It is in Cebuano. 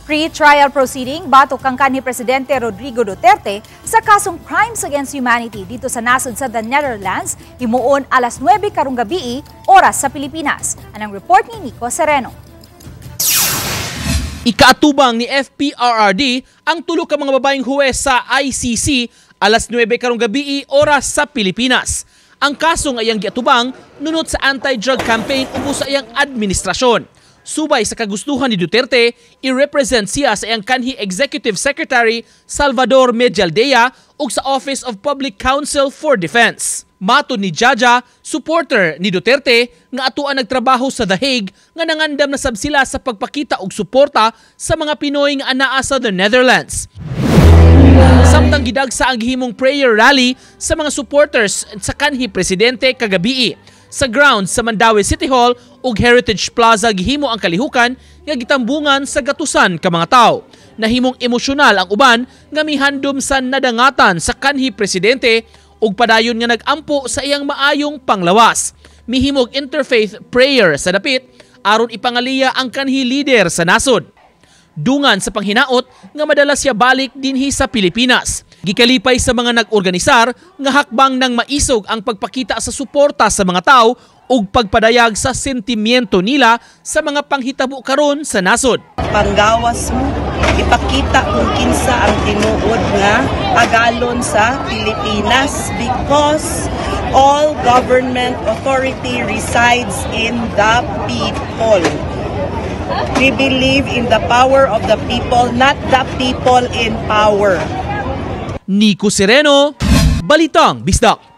Pre-trial proceeding batok kang kanhi Presidente Rodrigo Duterte sa kasong Crimes Against Humanity didto sa nasod sa the Netherlands, himuon alas 9 karong gabii, oras sa Pilipinas. Anang report ni Nico Sereno. Ikaatubang ni FPRRD ang tulo ka mga babaeng huwes sa ICC alas 9 karong gabii, oras sa Pilipinas. Ang kaso nga iyang giatubang nunot sa anti-drug campaign ubos sa iyang administrasyon. Subay sa kagustuhan ni Duterte, i-represent siya sa iyang kanhi Executive Secretary Salvador Medialdea ug sa Office of Public Counsel for Defense. Matod ni Jaja, supporter ni Duterte nga atuan nagtrabaho sa The Hague, nga nangandam na sab sila sa pagpakita og suporta sa mga Pinoy nga anaa sa the Netherlands. Samtang gidagsa ang gihimong prayer rally sa mga supporters sa kanhi presidente kagabii. Sa grounds sa Mandaue City Hall ug Heritage Plaza gihimo ang kalihukan nga gitambungan sa gatusan ka mga tawo. Nahimong emosyonal ang uban nga mihandom sa nadangatan sa kanhi presidente ug padayon nga nag-ampo sa iyang maayong panglawas. Mihimog interfaith prayer sa dapit aron ipangaliya ang kanhi leader sa nasod, dungan sa panghinaot nga madala siya balik dinhi sa Pilipinas. Gikalipay sa mga nag-organisar nga hakbang ng maisog ang pagpakita sa suporta sa mga tao ug pagpadayag sa sentimiento nila sa mga panghitabo karon sa nasod. Panggawas mo, ipakita kung kinsa ang tinuod nga agalon sa Pilipinas because all government authority resides in the people. We believe in the power of the people, not the people in power. Nico Sereno, Balitang Bisdak.